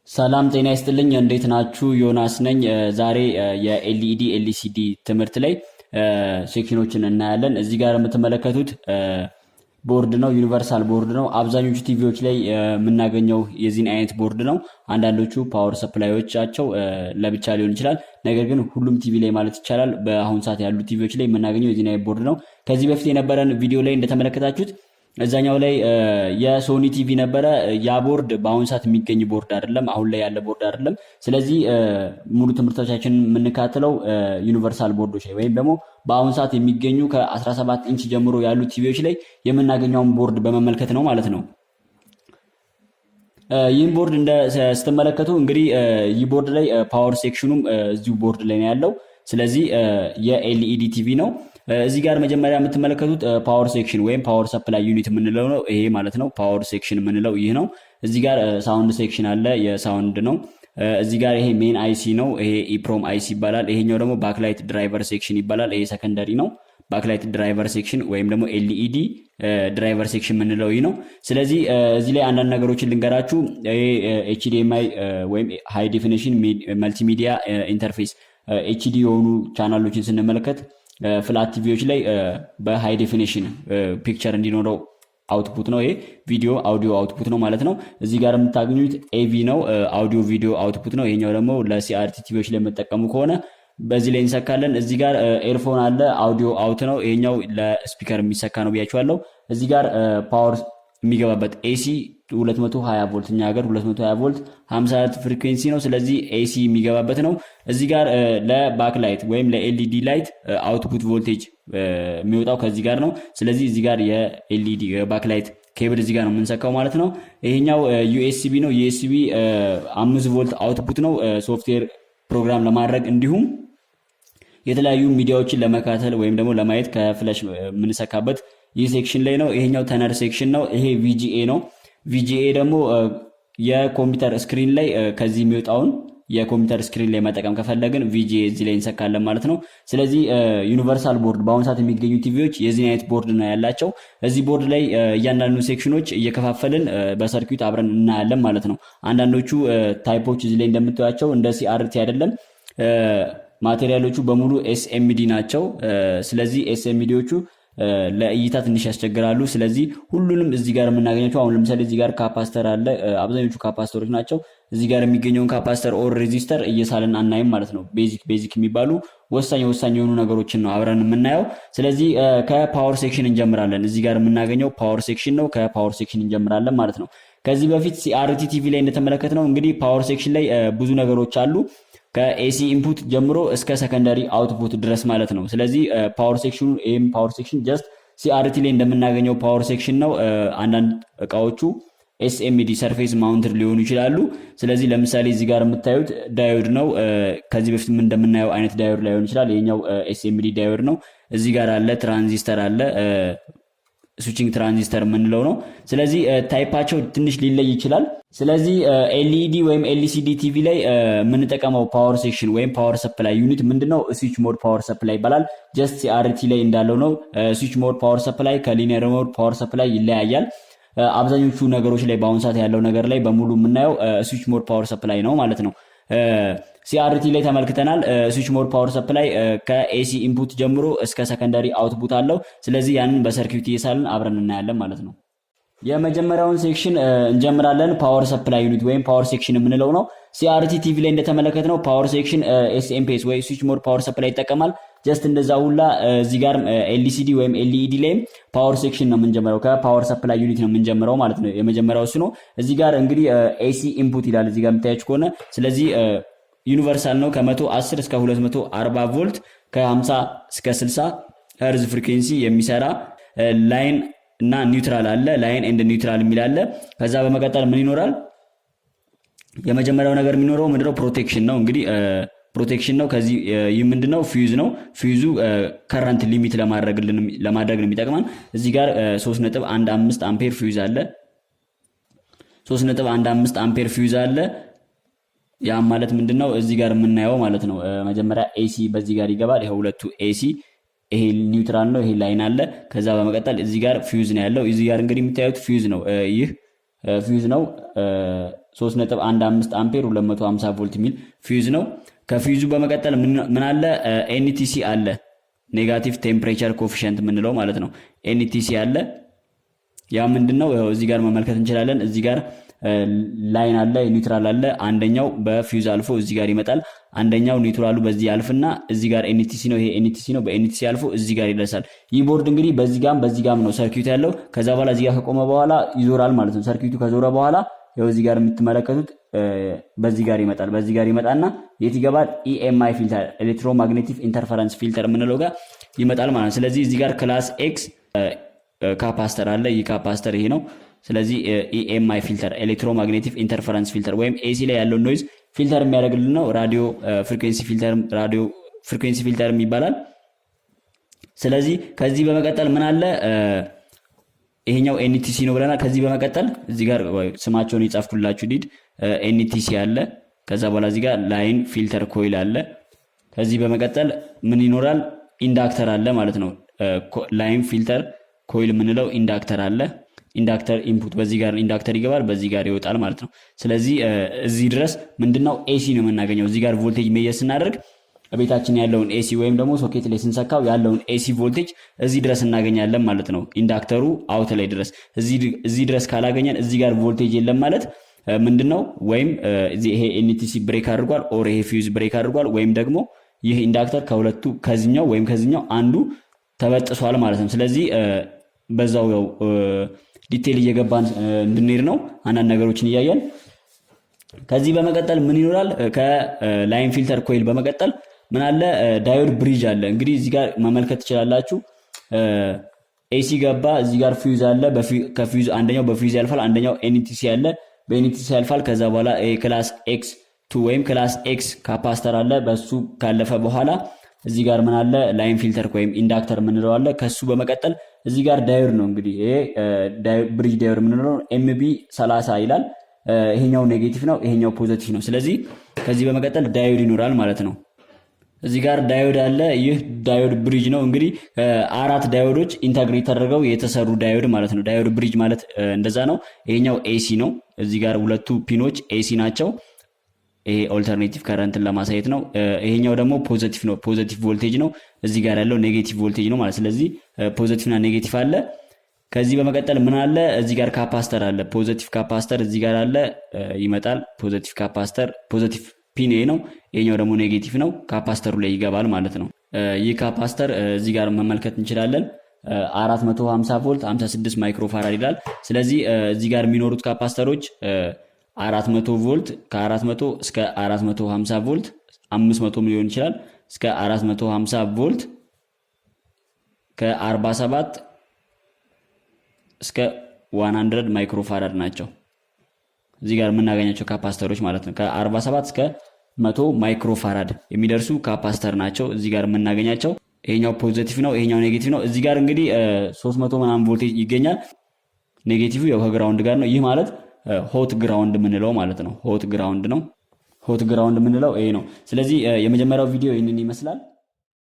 ሰላም ጤና ይስጥልኝ። እንዴት ናችሁ? ዮናስ ነኝ። ዛሬ የ LED LCD ትምህርት ላይ section ኦችን እናያለን። እዚህ ጋር የምትመለከቱት ቦርድ ነው፣ universal board ነው። አብዛኞቹ ቲቪዎች ላይ የምናገኘው የዚህን አይነት ቦርድ ነው። አንዳንዶቹ power supply ዮቻቸው ለብቻ ሊሆን ይችላል። ነገር ግን ሁሉም ቲቪ ላይ ማለት ይቻላል በአሁን ሰዓት ያሉ ቲቪዎች ላይ የምናገኘው የዚህን አይነት ቦርድ ነው። ከዚህ በፊት የነበረን ቪዲዮ ላይ እንደተመለከታችሁት እዛኛው ላይ የሶኒ ቲቪ ነበረ። ያ ቦርድ በአሁን ሰዓት የሚገኝ ቦርድ አይደለም፣ አሁን ላይ ያለ ቦርድ አይደለም። ስለዚህ ሙሉ ትምህርቶቻችንን የምንከታተለው universal board ኦች ላይ ወይም ደግሞ በአሁን ሰዓት የሚገኙ ከ17 ኢንች ጀምሮ ያሉ ቲቪዎች ላይ የምናገኘውን ቦርድ በመመልከት ነው ማለት ነው። ይህን ቦርድ እንደ ስትመለከቱ እንግዲህ ይህ ቦርድ ላይ power section ኑም እዚሁ ቦርድ ላይ ነው ያለው። ስለዚህ የ LED TV ነው። እዚህ ጋር መጀመሪያ የምትመለከቱት power section ወይም power supply unit የምንለው ነው። ይሄ ማለት ነው power section የምንለው ይህ ነው። እዚህ ጋር sound section አለ፣ የ sound ነው። እዚህ ጋር ይሄ main IC ነው። ይሄ EPROM IC ይባላል። ይሄኛው ደግሞ backlight driver section ይባላል። ይሄ secondary ነው። Backlight driver section ወይም ደግሞ LED driver section የምንለው ይህ ነው። ስለዚህ እዚህ ላይ አንዳንድ ነገሮችን ልንገራችሁ። ይሄ HDMI ወይም high definition multimedia interface፣ HD የሆኑ ቻናሎችን ስንመለከት flat TV ዎች ላይ በ high definition picture እንዲኖረው output ነው። ይሄ video audio output ነው ማለት ነው። እዚህ ጋር የምታገኙት AV ነው፣ audio video output ነው። ይሄኛው ደግሞ ለ CRT TV ዎች ላይ የምጠቀሙ ከሆነ በዚህ ላይ እንሰካለን። እዚህ ጋር earphone አለ፣ audio out ነው። ይሄኛው ለ speaker የሚሰካ ነው ብያችኋለሁ። እዚህ ጋር power የሚገባበት AC 220 ቮልት፣ እኛ ሀገር 220 ቮልት 54 frequency ነው። ስለዚህ AC የሚገባበት ነው። እዚህ ጋር ለ backlight ወይም ለ LED light output voltage የሚወጣው ከዚህ ጋር ነው። ስለዚህ እዚህ ጋር የ LED backlight cable እዚህ ጋር ነው የምንሰካው ማለት ነው። ይሄኛው USB ነው። USB 5 ቮልት output ነው። Software program ለማድረግ እንዲሁም የተለያዩ ሚዲያዎችን ለመከታተል ወይም ደግሞ ለማየት ከ flash የምንሰካበት ይህ section ላይ ነው። ይሄኛው tuner section ነው። ይሄ VGA ነው። VGA ደግሞ የኮምፒውተር screen ላይ ከዚህ የሚወጣውን የኮምፒውተር screen ላይ መጠቀም ከፈለግን VGA እዚህ ላይ እንሰካለን ማለት ነው። ስለዚህ universal board በአሁኑ ሰዓት የሚገኙ ቲቪዎች የዚህን አይነት ቦርድ ነው ያላቸው። እዚህ ቦርድ ላይ እያንዳንዱ section ኖች እየከፋፈልን በ circuit አብረን እናያለን ማለት ነው። አንዳንዶቹ type ኦች እዚህ ላይ እንደምታዩቸው እንደ CRT አይደለም። Material ኦቹ በሙሉ SMD ናቸው። ስለዚህ SMD ዎቹ ለእይታ ትንሽ ያስቸግራሉ። ስለዚህ ሁሉንም እዚህ ጋር የምናገኛቸው፣ አሁን ለምሳሌ እዚህ ጋር capacitor አለ። አብዛኞቹ capacitor ኦች ናቸው። እዚህ ጋር የሚገኘውን capacitor or resistor እየሳልን አናይም ማለት ነው። Basic basic የሚባሉ ወሳኝ ወሳኝ የሆኑ ነገሮችን ነው አብረን የምናየው። ስለዚህ ከ power section እንጀምራለን። እዚህ ጋር የምናገኘው power section ነው። ከ power section እንጀምራለን ማለት ነው። ከዚህ በፊት CRT TV ላይ እንደተመለከትነው እንግዲህ power section ላይ ብዙ ነገሮች አሉ፣ ከ AC input ጀምሮ እስከ secondary output ድረስ ማለት ነው። ስለዚህ power section ኑ፣ ይህም power section just CRT ላይ እንደምናገኘው power section ነው። አንዳንድ እቃዎቹ SMD፣ surface mounted ሊሆኑ ይችላሉ። ስለዚህ ለምሳሌ እዚህ ጋር የምታዩት diode ነው። ከዚህ በፊት እንደምናየው አይነት diode ላይሆን ይችላል። ይሄኛው SMD diode ነው። እዚህ ጋር አለ፣ ትራንዚስተር አለ፣ switching transistor የምንለው ነው። ስለዚህ type ኣቸው ትንሽ ሊለይ ይችላል። ስለዚህ LED ወይም LCD TV ላይ የምንጠቀመው power section ወይም power supply unit ምንድነው? Switch mode power supply ይባላል። Just CRT ላይ እንዳለው ነው። Switch mode power supply ከ linear mode power supply ይለያያል። አብዛኞቹ ነገሮች ላይ፣ በአሁኑ ሰዓት ያለው ነገር ላይ በሙሉ የምናየው switch mode power supply ነው ማለት ነው። CRT ላይ ተመልክተናል። Switch mode power supply ከ AC input ጀምሮ እስከ secondary output አለው። ስለዚህ ያንን በ circuit እየሳልን አብረን እናያለን ማለት ነው። የመጀመሪያውን section እንጀምራለን። Power supply unit ወይም power section የምንለው ነው። CRT TV ላይ እንደተመለከትነው power section SMPS ወይ switch mode power supply ይጠቀማል። Just እንደዛ ሁላ እዚህ ጋር LCD ወይም LED ላይም power section ነው የምንጀምረው። ከ power supply unit ነው የምንጀምረው ማለት ነው። የመጀመሪያው እሱ ነው። እዚህ ጋር እንግዲህ AC input ይላል እዚህ ጋር የምታያችሁ ከሆነ። ስለዚህ universal ነው። ከ110 እስከ 240 ቮልት፣ ከ50 እስከ 60 hertz frequency የሚሰራ line እና neutral አለ። Line and neutral የሚል አለ። ከዛ በመቀጠል ምን ይኖራል? የመጀመሪያው ነገር የሚኖረው ምንድነው? Protection ነው። እንግዲህ protection ነው። ከዚህ ይህ ምንድነው? ፊውዝ ነው። Fuse ኡ current limit ለማድረግ ነው የሚጠቅመን። እዚህ ጋር 3.15 ampere fuse አለ። 3.15 ampere fuse አለ። ያም ማለት ምንድነው? እዚህ ጋር የምናየው ማለት ነው። መጀመሪያ AC በዚህ ጋር ይገባል። ይሄ ሁለቱ AC፣ ይሄ neutral ነው። ይሄ line አለ። ከዛ በመቀጠል እዚህ ጋር ፊውዝ ነው ያለው። እዚህ ጋር እንግዲህ የምታዩት ፊውዝ ነው። ይህ ፊውዝ ነው። 3.15 አምፔር 250 ቮልት የሚል ፊውዝ ነው። ከፊውዙ በመቀጠል ምን አለ? NTC አለ። Negative temperature coefficient የምንለው ማለት ነው። NTC አለ። ያ ምንድን ነው? እዚህ ጋር መመልከት እንችላለን። እዚህ ጋር line አለ፣ neutral አለ። አንደኛው በፊውዝ አልፎ እዚህ ጋር ይመጣል። አንደኛው neutral ኡ በዚህ ያልፍና እዚህ ጋር NTC ነው። ይሄ NTC ነው። በ NTC አልፎ እዚህ ጋር ይደርሳል። ይህ ቦርድ እንግዲህ በዚህ ጋም ነው circuit ያለው። ከዛ በኋላ እዚህ ጋር ከቆመ በኋላ ይዞራል ማለት ነው። Circuit ኡ ከዞረ በኋላ ያው እዚህ ጋር የምትመለከቱት በዚህ ጋር ይመጣል። በዚህ ጋር ይመጣና የት ይገባል? EMI filter፣ electromagnetic interference filter የምንለው ጋር ይመጣል ማለት ነው። ስለዚህ እዚህ ጋር class X capacitor አለ። ይህ capacitor ይሄ ነው። ስለዚህ EMI filter፣ electromagnetic interference filter ወይም AC ላይ ያለውን noise filter የሚያደርግልን ነው። Radio frequency filter፣ radio frequency filter ይባላል። ስለዚህ ከዚህ በመቀጠል ምን አለ? ይሄኛው NTC ነው ብለናል። ከዚህ በመቀጠል እዚህ ጋር ስማቸውን የጻፍኩላችሁ ዲድ NTC አለ። ከዛ በኋላ እዚህ ጋር line filter coil አለ። ከዚህ በመቀጠል ምን ይኖራል? Inductor አለ ማለት ነው። Line filter coil የምንለው inductor አለ። Inductor input በዚህ ጋር inductor ይገባል፣ በዚህ ጋር ይወጣል ማለት ነው። ስለዚህ እዚህ ድረስ ምንድነው? AC ነው የምናገኘው። እዚህ ጋር voltage measure ስናደርግ ቤታችን ያለውን AC ወይም ደግሞ ሶኬት ላይ ስንሰካው ያለውን AC voltage እዚህ ድረስ እናገኛለን ማለት ነው። Inductor ኡ out ላይ ድረስ፣ እዚህ ድረስ ካላገኘን እዚህ ጋር ቮልቴጅ የለም ማለት ምንድነው? ወይም ይሄ NTC break አድርጓል፣ or ይሄ fuse break አድርጓል፣ ወይም ደግሞ ይህ inductor ከሁለቱ ከዚኛው ወይም ከዚኛው አንዱ ተበጥሷል ማለት ነው። ስለዚህ በዛው ያው detail እየገባን እንድንሄድ ነው አንዳንድ ነገሮችን እያየን። ከዚህ በመቀጠል ምን ይኖራል? ከ line filter coil በመቀጠል ምን አለ? Diode bridge አለ። እንግዲህ እዚህ ጋር መመልከት ትችላላችሁ። AC ገባ፣ እዚህ ጋር ፊውዝ አለ። ከፊውዝ አንደኛው በፊውዝ ያልፋል፣ አንደኛው NTC አለ፣ በ NTC ያልፋል። ከዛ በኋላ class X two ወይም class X capacitor አለ። በሱ ካለፈ በኋላ እዚህ ጋር ምን አለ? Line filter ወይም inductor የምንለው አለ። ከሱ በመቀጠል እዚህ ጋር diode ነው። እንግዲህ ይሄ bridge diode የምንለው MB 30 ይላል። ይሄኛው negative ነው፣ ይሄኛው positive ነው። ስለዚህ ከዚህ በመቀጠል diode ይኖራል ማለት ነው። እዚህ ጋር diode አለ። ይህ diode bridge ነው። እንግዲህ አራት diode ኦች integrate ተደርገው የተሰሩ diode ማለት ነው። Diode bridge ማለት እንደዛ ነው። ይሄኛው AC ነው። እዚህ ጋር ሁለቱ pin ኦች AC ናቸው። ይሄ alternative current ን ለማሳየት ነው። ይሄኛው ደግሞ positive ነው፣ positive voltage ነው። እዚህ ጋር ያለው negative voltage ነው ማለት። ስለዚህ positive እና negative አለ። ከዚህ በመቀጠል ምን አለ? እዚህ ጋር capacitor አለ። Positive capacitor እዚህ ጋር አለ፣ ይመጣል። Positive capacitor፣ positive pin ይሄ ነው። ይሄኛው ደግሞ negative ነው። Capacitor ኡ ላይ ይገባል ማለት ነው። ይህ capacitor እዚህ ጋር መመልከት እንችላለን። 450 ቮልት 56 microfarad ይላል። ስለዚህ እዚህ ጋር የሚኖሩት capacitor ኦች 400 ቮልት፣ ከ400 እስከ 450 ቮልት፣ 500 ሊሆን ይችላል፣ እስከ 450 ቮልት ከ47 እስከ 100 microfarad ናቸው። እዚህ ጋር የምናገኛቸው capacitor ኦች ማለት ነው። ከ47 እስከ 100 microfarad የሚደርሱ capacitor ናቸው እዚህ ጋር የምናገኛቸው። ይሄኛው positive ነው፣ ይሄኛው negative ነው። እዚህ ጋር እንግዲህ 300 ምናምን ቮልቴጅ ይገኛል። Negative ያው ከ ground ጋር ነው። ይህ ማለት hot ground የምንለው ማለት ነው። Hot ground ነው። Hot ground የምንለው ይሄ ነው። ስለዚህ የመጀመሪያው ቪዲዮ ይህንን ይመስላል።